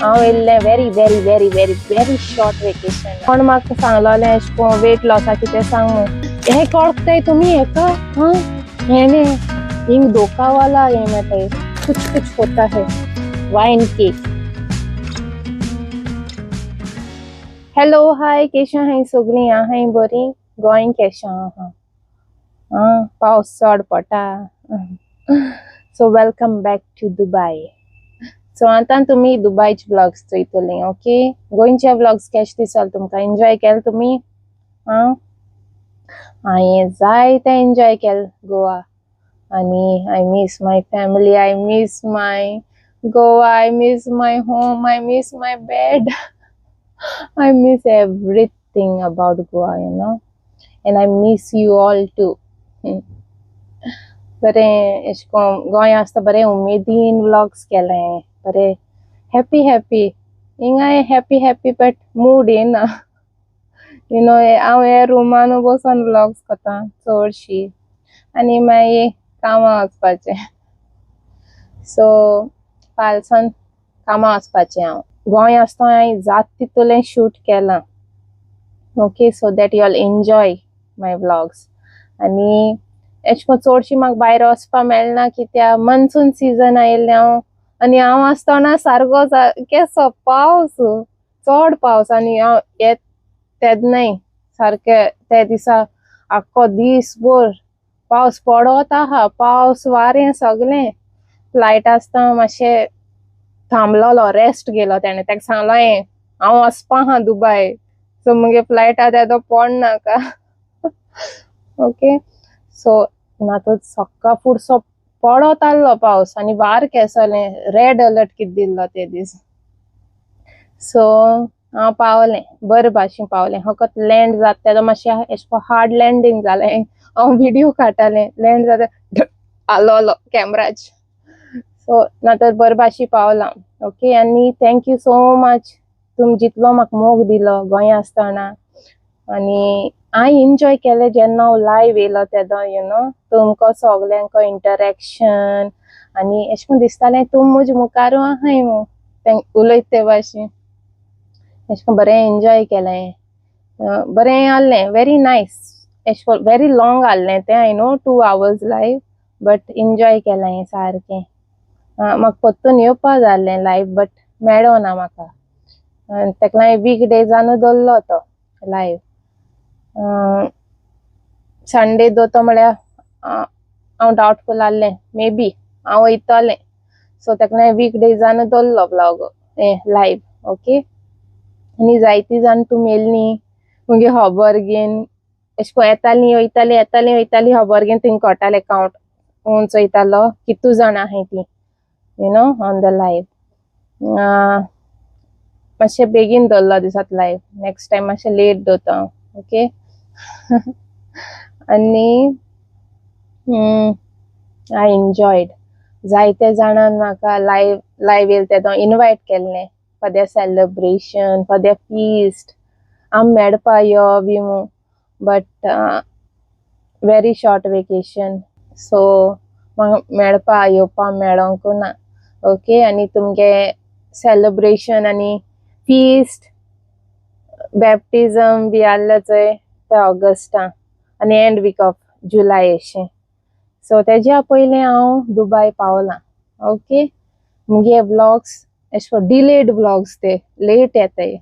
हांव येयल्लें very very very very very short vacation. कोण म्हाका सांगलोलें एशें कोन्न वेट लॉसाचें तें सांग म्हूण. हें कळटाय तुमी हेका. हां, हेणे हिंग धोकावाला हें मेळटाय. कुछ कुछ होता है. वायन केक. हॅलो, हाय, केशा हाय सगळीं? आहाय बरी? गोंय केशा आहा? आं, पावस चड पडटा. So welcome back to Dubai. So आतां तुमी दुबयचे व्लॉग्स चोयतली. ओके, गोंयचे व्लॉग्स केशे दिसल तुमकां? एन्जॉय केले तुमी? आं, हांवें जायते एन्जॉय केले गोवा आनी I miss my family, I miss my Goa, I miss my home, I miss my bed, I miss everything about Goa, and I miss you all too. बरें, एशें कोन्न गोंय आसता बरें उमेदीन व्लॉग्स केले, बरें हॅप्पी हॅप्पी. हिंगाय हॅप्पी हॅप्पी, बट मूड येना you know. हांव हे रुमान बसून व्लॉग्स करता चडशी आनी मागीर कामां वचपाचें. सो फालसान कामां वचपाचें. हांव गोंय आसतना हांवें जात तितूलें शूट केलां, okay, so that you all enjoy my vlogs. आनी एशें कोन्न चडशी म्हाका भायर वचपा मेळना, कित्याक मॉन्सून सिजन आयिल्लें हांव आनी हांव आसतना सारको केसो पावस, चड पावस. आनी हांव येत तेन्नाय सारके ते दिसा आख्खो दीसभर पावस पडत आहा, पावस, वारें सगळें. फ्लायट आसतना मातशें थांबलोलो, रेस्ट घेयलो तेणें. ताका सांगलो हांवें, हांव वचपा आहा दुबय, सो मुगे फ्लायट आहा तेदो पडनाका. ओके, सो ना तर सक्का फुडसो पडत आहलो पावस आनी वार केसोलें. रेड अलर्ट कितें दिल्लो ते दीस. सो हांव पावलें, बरें भाशेन पावलें. फकत लँड जाता तेदो मातशें एशें कोन्न हार्ड लँडींग जालें. हांव विडियो काडटालें, लँड जाता हालोलो कॅमराच. सो ना तर बरे भाशेन पावलां. ओके, आनी thank you so much, तुमी जितलो म्हाका मोग दिलो गोंया आसतना आनी हांवें एन्जॉय केलें जेन्ना हांव लायव येयलो तेदो you know तुमकां सगल्यांको इंटरेक्शन आनी एशें कोन्न दिसतालें तूं म्हजे मुखारू आहाय म्हूण तें उलयता ते भाशेन. एशें कोन्न बरें एन्जॉय केलें, बरें आहलें, व्हेरी नायस. एशें कोन्न व्हेरी लॉंग आहलें तें, I know, 2 hours live, but enjoy केलें हांवें सारकें. म्हाका परतून येवपा जाय आहलें लायव, बट मेळोना म्हाका. तेका लागून वीक डेजानू दवरलो तो लायव. संडे दवरतो म्हळ्यार हांव डावटफूल आहलें, मे बी हांव वयतलें. सो तेका लागून वीक डेजानू दवरलो व्लॉग हें लायव. ओके, आनी जायतीं जाण तुमी येयल्लीं मुगे खबर घेवन. एशें कोन्न येतालीं वयतालीं, येतालीं वयतालीं, खबर घेवन थिंग कळटालें. कावंट चोयतालो कितू जाण आहाय तीं on the live. मातशें बेगीन दवरलो दिसता लायव, नेक्स्ट टायम मातशें लेट दवरता हांव. ओके, आनी I enjoyed. जायते जाणान म्हाका लायव येयले तेदो इनवायट केल्लें for their celebration, for their feast, आम मेळपा यो बी म्हूण, but very short vacation, so म्हाका मेळपा येवपा मेळोंकू ना. ओके, आनी तुमगे सेलिब्रेशन आनी फीस्ट, बॅप्टिजम बी आहलें चोय ते ऑगस्टा आनी एंड वीक ऑफ जुलय अशें. सो तेज्या पयलें हांव दुबय पावलां. ओके, मुगे व्लॉग्स एशें कोन्न डिलेड व्लॉग्स, ते लेट येताय.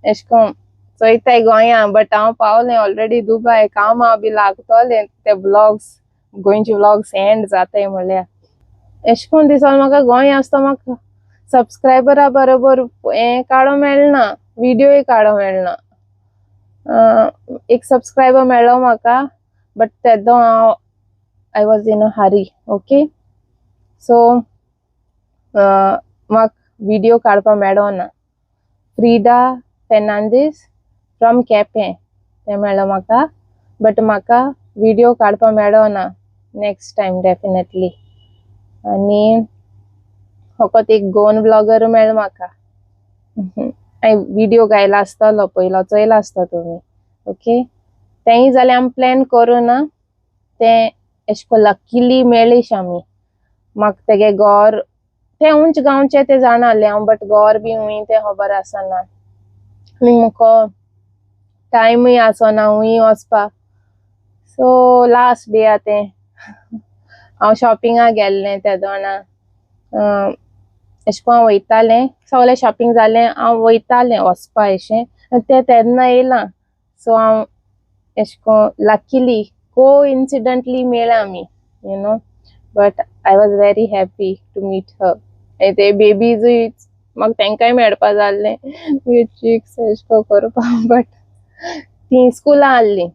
एशें कोन्न चोयताय गोंया, बट हांव पावलें ऑलरेडी दुबय. कामां बी लागतलें. ते व्लॉग्स, गोंयचे व्लॉग्स एंड जाताय म्हणल्यार एशें कोन्न दिसोन म्हाका गोंय आसता म्हाका सबस्क्रायबरा बरोबर हें काडूंक मेळना, विडियोय काडूंक मेळना. एक सबस्क्रायबर मेळ्ळो म्हाका, बट तेदो हांव I was in a hurry. Okay, so म्हाका विडियो काडपाक मेळोना. फ्रिडा फेर्नांडीस फ्रॉम केपें, तें मेळ्ळो म्हाका, बट म्हाका विडियो काडपाक मेळोना. Next time definitely. आनी फकत एक गोवन व्लॉगर मेळ्ळो म्हाका. हांवें विडियो घायला आसतलो पयलो, चोयला आसतो तुमी. ओके, तेंय जाल्यार आमी प्लॅन करूं ना तें. एशें कोन्न लकीली मेळ्ळीश आमी. म्हाका तेगे घर, ते उंच गांवचे ते जाणा आसलें हांव, बट घर बी हुंय तें खबर आसना. आनी मुको टायमूय आसना हुंय वचपा. सो लास्ट डे आ तें हांव शॉपिंगाक गेल्लें तेदोणा. एशें कोन्न हांव वयतालें, सगळें शॉपिंग जालें, हांव वयतालें वचपा एशें, तें तेन्ना येयलां. सो हांव एशें कोन्न लकीली कोइन्सिडंटली मेळ्ळा आमी, you know, but I was very happy to meet her. ते बेबीजूय म्हाका तेंकांय मेळपा जाल्लें, चिक्स एशें कोन्न करपा, बट ती स्कुलां आहलीं.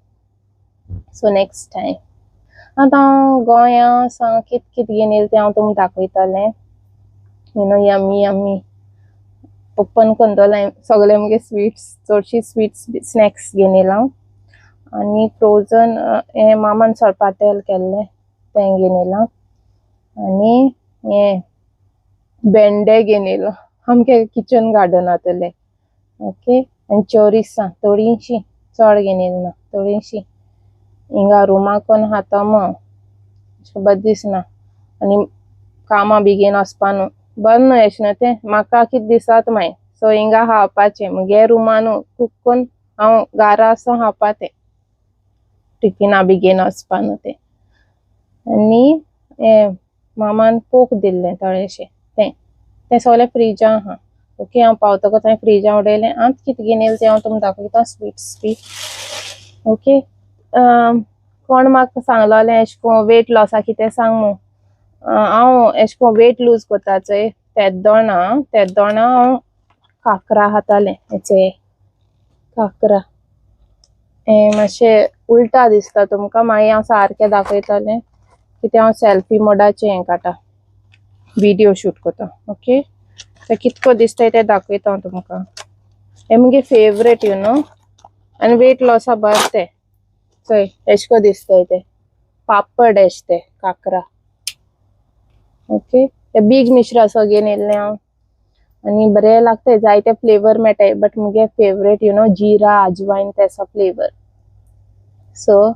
सो नेक्स्ट टायम आतां हांव गोंया सावन कित कित घेवन येयलां तें हांव तुमकां दाखयतलें. You know, yummy yummy open करतलें सगळे मुगे स्वीट्स, चडशी स्वीट्स स्नॅक्स घेवन येयलां हांव. आनी फ्रोजन हें मामान सोरपातेल केल्लें तें घेवन येयलां. आनी हें भेंडे घेवन येयलां, आमगे किचन गार्डनांतले. ओके, आनी चोरिसां थोडीशीं, चड घेवन येयला ना, थोडीशीं. हिंगा रुमाक खाता मग बरें दिसना आनी कामां बी घेवन वचपा न्हू, बरें न्हू एशें न्हू तें म्हाका कितें दिसता मागीर. सो हिंगा खावपाचें मुगे रुमा न्हू कूक कोन्न हांव घरा वचोन खावपा तें, टिफिना बी घेवन वचपा न्हू तें. आनी हें मामान पोक दिल्लें थोडेशें, तें तें सगळें फ्रिजां आहा. ओके, हांव पावतकच हांवें फ्रिजां उडयलें. आतां कितें घेवन येयलां तें हांव तुमकां दाखयता, स्वीट्स बी. ओके, कोण म्हाका सांगलोलें एशें कोन्न वेट लॉसा कितें सांग मू. हांव एशें कोन्न वेट लूज कोत्ता चोय, तेदोणा तेदोणा हांव काकरा खातालें. हें काकरा हें मातशें उल्टा दिसता तुमकां, मागीर हांव सारकें दाखयतलें कितें. हांव सेल्फी मोडाचें हें काडटा, विडियो शूट करता. ओके, तें कितको दिसता तें दाखयता हांव तुमकां. हें मुगे फेवरेट, you know, आनी वेट लॉसा बरें तें. चोय एशें को दिसताय तें, पापड एशें तें काकरा. ओके, ते बीग मिश्रा असो घेवन येयल्लें हांव आनी बरें लागता, जायते फ्लेवर मेळटाय, बट मुगे फेवरेट, you know, जिरा अजवाइन तेसो फ्लेवर. सो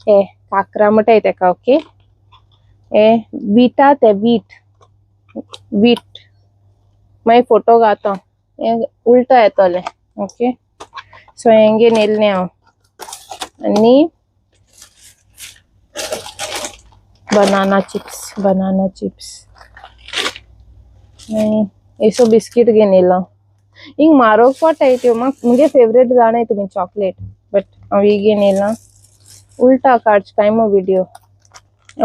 हे काकरा म्हणटाय तेका. ओके, हे विटा ते वीट, वीट मागीर फोटो घाता, हें उल्टा येतलें. ओके, सो हें घेवन येयल्लें हांव. आनी बनाना चिप्स, बनाना चिप्स, आनी एसो बिस्कीट घेवन येयला. हिंग म्हारोग पडटाय त्यो, म्हाका मुगे फेवरेट जाणाय तुमी चॉकलेट, बट हांव ही घेवन येयला. उल्टा काडच काय मग विडियो,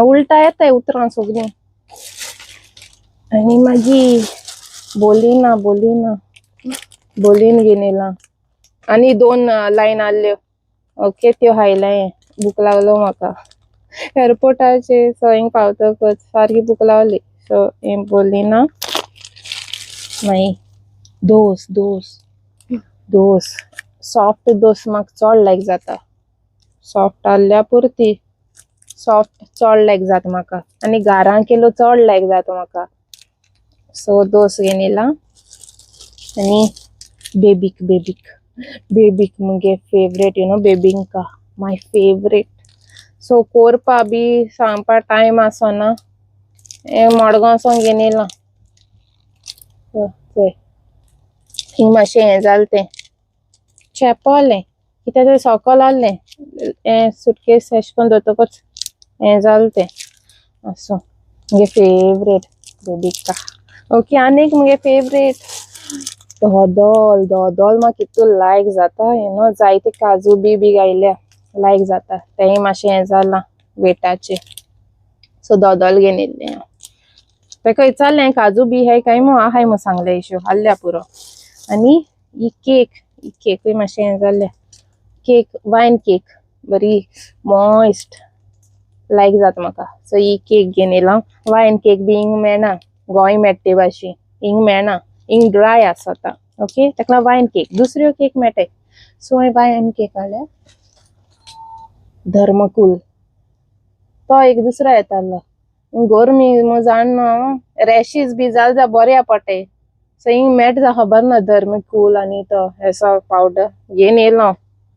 उल्टा येताय उतरां सगळीं. आनी मागीर बोलिना, बोलिना, बोलीन घेवन येयला. आनी दोन लायन आहल्यो. ओके, त्यो हायलाय, भूक लागलो म्हाका एअरपोर्टाचेर. सो हिंग पावतकच सारकी भूक लागली. सो हें बोलिना, मागीर दोस, दोस, दोस, सॉफ्ट दोस म्हाका चड लायक जाता. सॉफ्ट आहल्या पुरती, सॉफ्ट चड लायक जाता म्हाका आनी घरां केलो चड लायक जाता म्हाका. सो दोस घेवन येयला. आनी बेबीक, बेबीक, बेबीक मुगे favourite, you know, bebinca my favourite. So कोरपा बी सांगपा टायम आसना, हें मडगांव सावन घेवन येयलां. चोय हिंग मातशें हें जालें तें चेपोलें, कित्याक तें सकल आहलें, हें सुटकेस एशें कोन्न दवरतकच हें जालें तें. आसूं, मुगे फेवरेट बेबिका. ओके, आनी एक मुगे फेवरेट दोदोल. दोदोल म्हाका कितू लायक जाता, you know, जायते काजू बी बी घायल्या, लायक जाता. तेंय मातशें हें जालां वेटाचें. सो दोदोल घेवन येयल्लें हांव. तेका विचारलें काजू बी हाय काय मू, आहाय मू सांगलें, इशू आहल्या पुरो. आनी ही केक, ही केकूय मातशें हें जालें. केक, वायन केक बरी मॉइस्ट लायक जाता म्हाका. सो ही केक घेवन येयला. वायन केक बी हिंग मेळना, गोंय मेळटा ते भाशेन हिंग मेळना, हिंग ड्राय आसता. ओके, ताका लागून वायन केक, दुसऱ्यो केक मेळटाय. सो हांवें वायन केक हाडल्या. धर्मकूल तो एक दुसरो येतालो. गोरमी मग जाण रॅशीज बी जाल जा बऱ्या पडटाय. सो हिंग मेळटा जा खबर ना धर्मकूल आनी तो हेसो पावडर घेवन येयलो.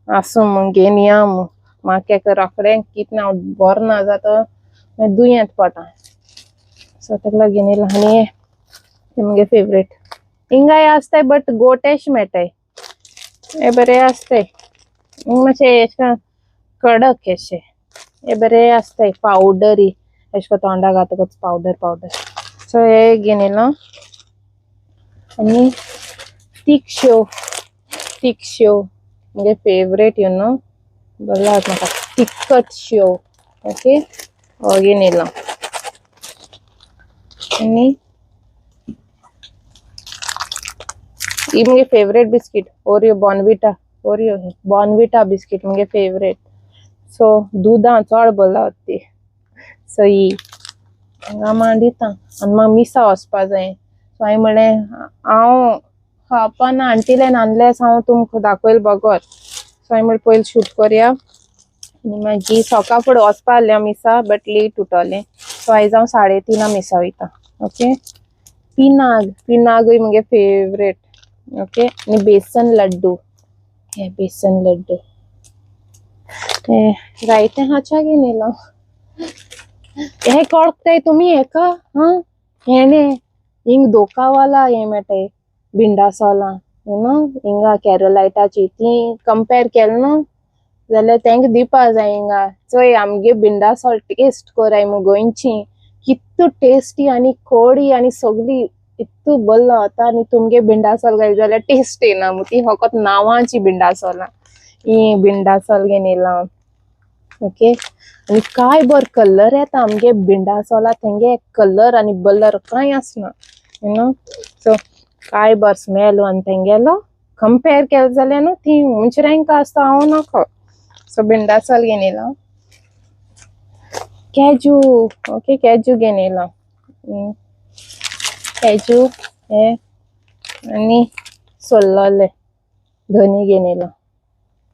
आसूं मग, घेवन या मग, म्हाका एक रोखडें कितें हांव बरो ना जाता, मागीर दुयेंत पडटा. सो ताका लागून घेवन येयला. आनी हे मुगे फेवरेट. हिंगाय आसताय बट गोटेश मेळटाय. हे बरे आसताय, मातशें एशें कडक एशें. हे बरे आसताय पावडरी, एशें कोन्न तोंडाक घातकच पावडर पावडर. सो हे घेवन येयला. आनी तीख शेव, तीख शेव मुगे फेवरेट, you know, बरो लागता म्हाका तिखट शेव. ओके, हो घेवन येयला. आनी ही मुगे favourite biscuit Oreo Bournvita, Oreo ही बॉर्नविटा बिस्कीट मुगे फेवरेट. सो दुदां चड बरो लागता ती. सो ही हांगा मांडिता. आनी म्हाका मिसा वचपा जाय. सो हांवें म्हणलें हांव खावपा ना आंटील्यान अनलेस हांव तुमकां दाखयल बगर. सो हांवें म्हणलें पयलीं शूट करया आनी मागीर सकाळ फुडें वचपा आहलें हांव मिसा, बट लेट उठोलें. सो आयज हांव 3:30 मिसा वयता. ओके, पिनाग, पिनागूय मुगे फेवरेट. ओके, आनी बेसन लड्डू, हे बेसन लड्डू हे जायते हाच्या घेवन येयला. हे कळटाय तुमी हेका? हां, हेणे हिंग धोकावाला हें मेळटाय भिंडा सोलां, you know, हिंगा केरलायटाची ती कंपेर केलें न्हू जाल्यार तेंका दिवपा जाय हिंगा. चोय आमगे भिंडा सोल टेस्ट कोराय मु गोंयची, कितू टेस्टी आनी कोडी आनी सगळी इतू बरो जाता. आनी तुमगे भिंडा सोल घाली जाल्यार टेस्ट येना मु, ती फकत नांवाची भिंडा सोलां. ही भिंडा सोल घेवन येयला. ओके, आनी काय बरो कलर येता आमगे भिंडा सोला, तेंगे कलर आनी बलर कांय आसना, you know. सो काय बरो स्मेल आनी तेंगेलो कंपेर केलें जाल्यार न्हू ती उंच रँक आसता, हांव नाका. सो भिंडा सोल घेवन येयला. कॅजू, ओके, कॅजू घेवन येयला, कॅजू हे आनी सोल्लोले धनी घेवन येयला.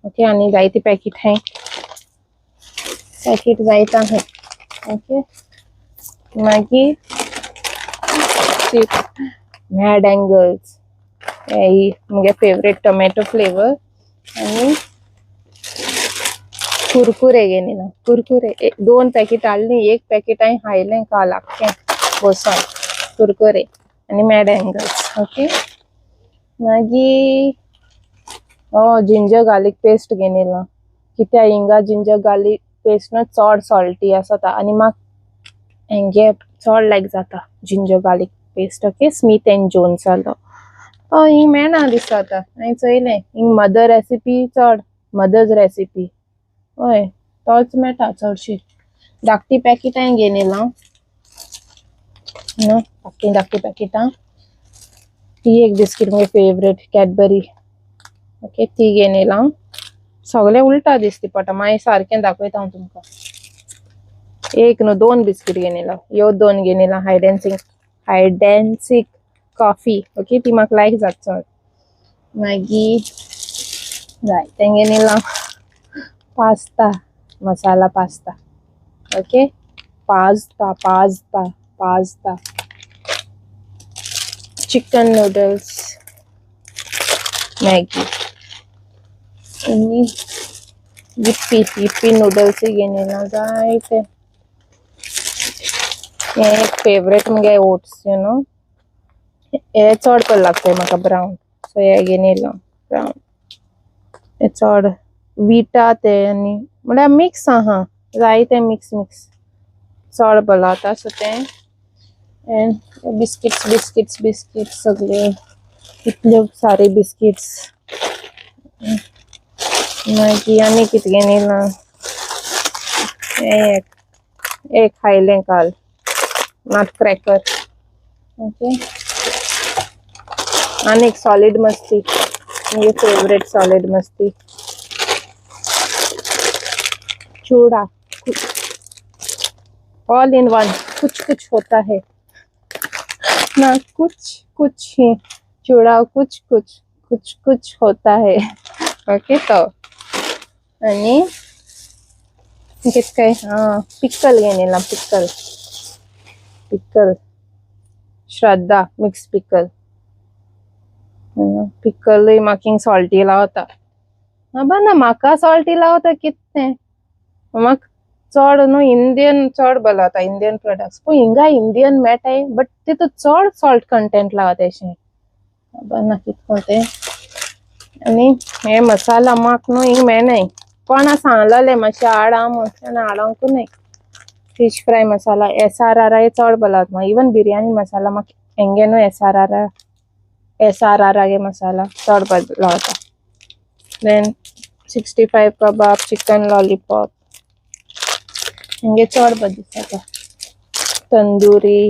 ओके, आनी जायते पॅकेट हाय, पॅकेट जायते आहाय. ओके, मागीर मॅड एंगल्स, ही मुगे फेवरेट टोमॅटो फ्लेवर. आनी कुरकुरे घेवन येयला, कुरकुरे 2 पॅकेट हाडली, एक पॅकेट हांवें खायलें काल आख्खें बसोन. कुरकुरे आनी मॅड एंगल्स. ओके, मागीर जिंजर गार्लीक पेस्ट घेवन येयला. कित्याक हिंगा जिंजर गार्लीक पेस्ट न्हू चड सॉल्टी आसता आनी म्हाका हेंगे चड लायक जाता ginger garlic paste. Okay, Smith and जोन्सालो. हय, हिंग मेळना दिसता आतां, हांवें चोयलें हिंग मदर रेसिपी चड, मदर्स रेसिपी, हय तोच मेळटा चडशी. धाकटी पॅकेटां घेवन येयला न्हू, धाकटी धाकटी पॅकेटां. ती एक बिस्कीट मुगे फेवरेट कॅडबरी. ओके, ती घेवन येयला. सगळें उल्टा दिसती पडटा, मागीर सारकें दाखयता हांव तुमकां. एक न्हू 2 बिस्कीट घेवन येयला, ह्यो 2 घेवन येयला. Hide and seek, hide and seek coffee. Okay, ती म्हाका लायक जाता चड. मागीर जाय तें घेवन येयला pasta, masala pasta. Okay, pasta pasta pasta, chicken noodles, Maggi आनी यिप्पी, यिप्पी नुडल्स घेवन येयला जायते. हे एक फेवरेट मुगे ओट्स, you know, हे चड बरें लागता म्हाका ब्रावन. सो हे घेवन येयला ब्रावन, हे चड विटा ते आनी म्हळ्यार मिक्स आहा जायते, मिक्स मिक्स चड बरो जाता. सो तें and biscuits biscuits biscuits सगळे, इतल्यो सारे बिस्किट्स. मागीर आनी कितें घेवन येयला? हे एक खायलें काल, नट क्रॅकर. ओके, आनी एक सॉलिड मस्ती, मुगे फेवरेट सॉलिड मस्ती. चूड़ा, ऑल इन वन, कुछ कुछ होता है ना, कुछ कुछ ही चूड़ा, कुछ कुछ कुछ कुछ होता है. ओके, तो आनी कितें काय पिक्कल घेवन येयला, pickle, pickle Shraddha mix pickle. पिकलूय म्हाका हिंग सॉल्टी लावता. बाबा ना, म्हाका सॉल्टी लावता कितें, म्हाका चड न्हू इंडियन चड बरो जाता, इंडियन प्रोडक्ट्स. पूण हिंगा इंडियन मेळटाय, बट तितून चड सॉल्ट कंटेंट लावता अशें खबर ना कितको तें. आनी हे मसाला म्हाका न्हू हिंग मेळनाय, कोणा सांगलेलें मातशें हाड म्हूण, हाडोंकू न्हय. फिश फ्राय मसाला SRR चड बरो जाता. इवन बिरयानी मसाला म्हाका हेंगे न्हू SRR गे मसाला चड बरो जाता. Then 65 kebab, chicken lollipop हेंगे चड बरें दिसता. तंदुरी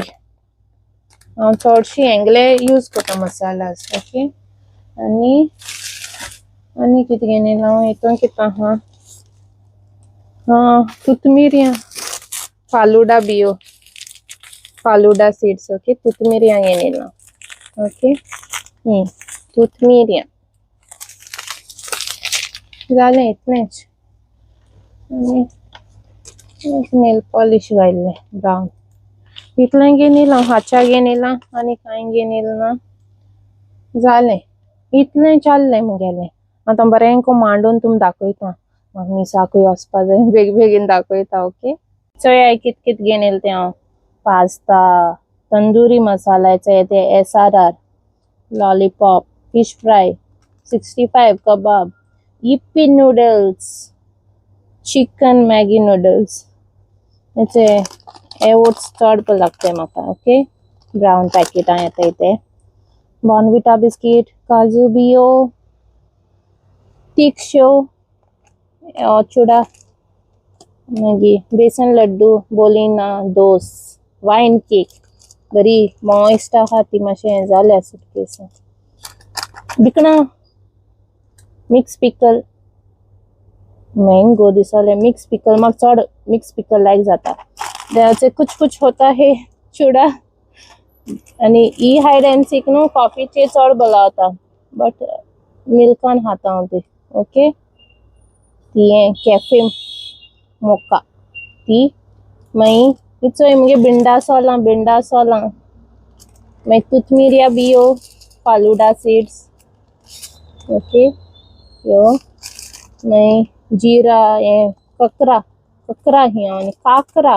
हांव चडशी हेंगले यूज करता मसालास. ओके, आनी आनी कितें घेवन हांव हितून कितें आहा, हां, तुतमिरयां, फालुडा बियो, फालुडा सीड्स. ओके, तुतमिरयां घेवन येयला. ओके, ही तुतमिरयां जालें इतलेंच. आनी नेल पॉलिश घायल्लें ब्रावन, इतलें घेवन येयलां. हाच्या घेवन येयलां आनी कांय घेवन येयलें ना. जालें, इतलें चाललें मुगेलें. आतां बरें को मांडून तुमकां दाखयता, म्हाका मिसाकूय वचपा जाय, बेग बेगीन दाखयता. ओके, चोया कित कित घेवन येयलें तें हांव. पास्ता, तंदुरी मसाल्याचे ते SRR, lollipop, fish fry, 65 kebab, Yippee noodles, chicken Maggi noodles. हेचे हे ओट्स चड बरें लागताय म्हाका. ओके, ब्रावन पॅकेटां येताय ते. बॉर्नविटा बिस्कीट, काजू बियो, तीख शेव, चुडा, मागीर बेसन लड्डू, बोलिना, दोस, वायन केक बरी मॉइस्ट आहा ती, मातशें हें जाल्या सुटकेस. बिकणां, मिक्स पिकल, मैंगो दिसले, मिक्स पिकल म्हाका चड मिक्स पिकल लायक जाता. त्याचे कुछ कुछ होता है चुडा. आनी ई हायड एंड सीक न्हू कॉफीचे चड बरो जाता, बट मिल्कान खाता हांव ती. ओके, ती हें कॅफे मोका ती. मागीर चोय मुगे बिंडा सोलां, बिंडा सोलां, मागीर तुतमिरया बियो, फालुडा सीड्स. ओके, ह्यो मागीर जिरा, हें ककरा, ककरा ही आनी काकरा.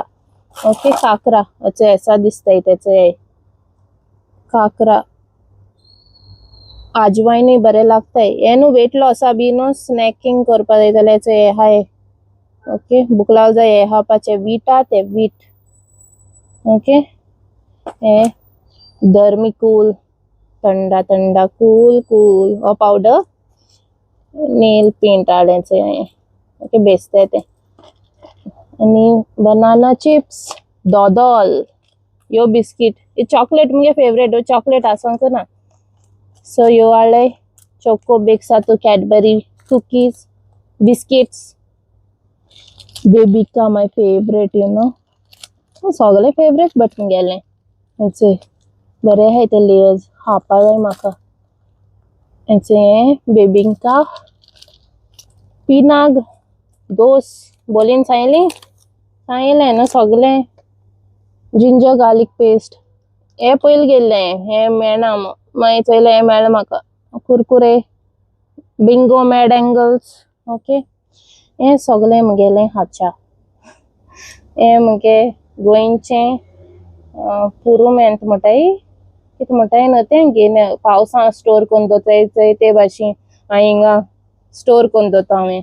ओके, काकरा अचे ऐसा दिसताय तेचे काकरा. आजवायनूय बरें लागताय. हें न्हू वेट लॉसा बी न्हू स्नॅकिंग करपा जाय जाल्यार हें आहाय. ओके, भूक लागल जाय हें खावपाचें. वीट ते वीट. ओके, हें धर्मिकूल, थंडा थंडा कूल कूल हो पावडर. नेल पेंट हाडलें हांवें. ओके, बेसते तें. आनी बनाना चिप्स, दोदोल, ह्यो बिस्कीट, ही चॉकलेट मुगे फेवरेट, ह्यो चॉकलेट आसोंक ना, सो ह्यो हाडले. चोको बेक्स आतां, Cadbury cookies, biscuits, Bebinca my favourite, you know सगळे फेवरेट, बट मुगेलें हेचे बरे आहाय ते लेयर्स खावपा जाय म्हाका. हेचे हें बेबिंका, पिनाग, दोस बोलीन सांगली, सांगलें न्हू सगळें. जिंजर गार्लीक पेस्ट हे पयलीं गेल्लें, हें मेळना, मागीर चोयलें हें मेळ्ळें म्हाका. Kurkure, Bingo mad angles. Okay, हें सगळें मुगेलें हाच्या. हें मुगे गोंयचें पुरुमेंत म्हणटाय, कितें म्हणटाय न्हू तें घेवन पावसान स्टोर करून दवरताय चोय, ते भाशेन हांव हिंगा स्टोर करून दवरता हांवें.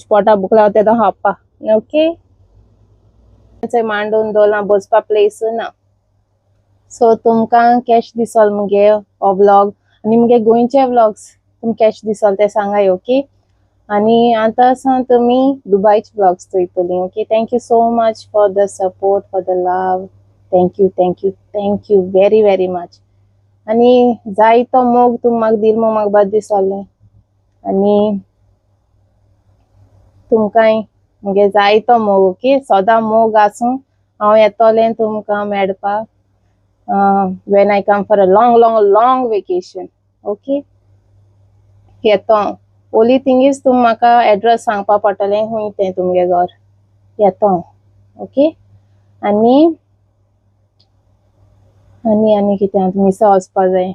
पोटा भूक लागता तेदो खावपा. ओके, मांडून दवरलां, बसपा प्लेस ना. सो तुमकां केश दिसोल मुगे हो व्लॉग आनी मुगे गोंयचे व्लॉग्स तुमकां केश दिसोल ते सांगाय. ओके, आनी आतां सावन तुमी दुबायचे vlogs चोयतलीं. Okay, thank you so much for the support, for the love. Thank you, thank you, thank you very very much. आनी जायतो मोग तुमी म्हाका दिल म्हूण म्हाका बरें दिसोलें. आनी तुमकांय मुगे जायतो मोग. ओके, सदां मोग आसूं. हांव येतोलें तुमकां मेळपाक when I come for a long long long vacation. Okay, येतो हांव. ओनली थिंग is तुमी म्हाका एड्रेस सांगपा पडटलें, खूंय तें तुमगे घर. येतो हांव. ओके, आनी आनी आनी कितें, आतां मिसा वचपा जाय,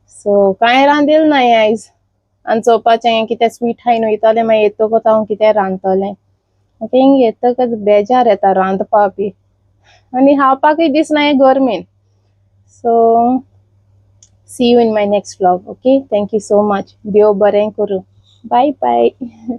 सो कांय रांदिल ना आयज. आनी चोवपाचें कितें स्वीट खायन वयतलें, मागीर येतकच हांव कितें रांदतलें. म्हाका हिंग येतकच बेजार येता रांदपा बी आनी खावपाकूय दिसना हे government. So see you in my next vlog. Okay, thank you so much. देव बरें करूं. Bye bye.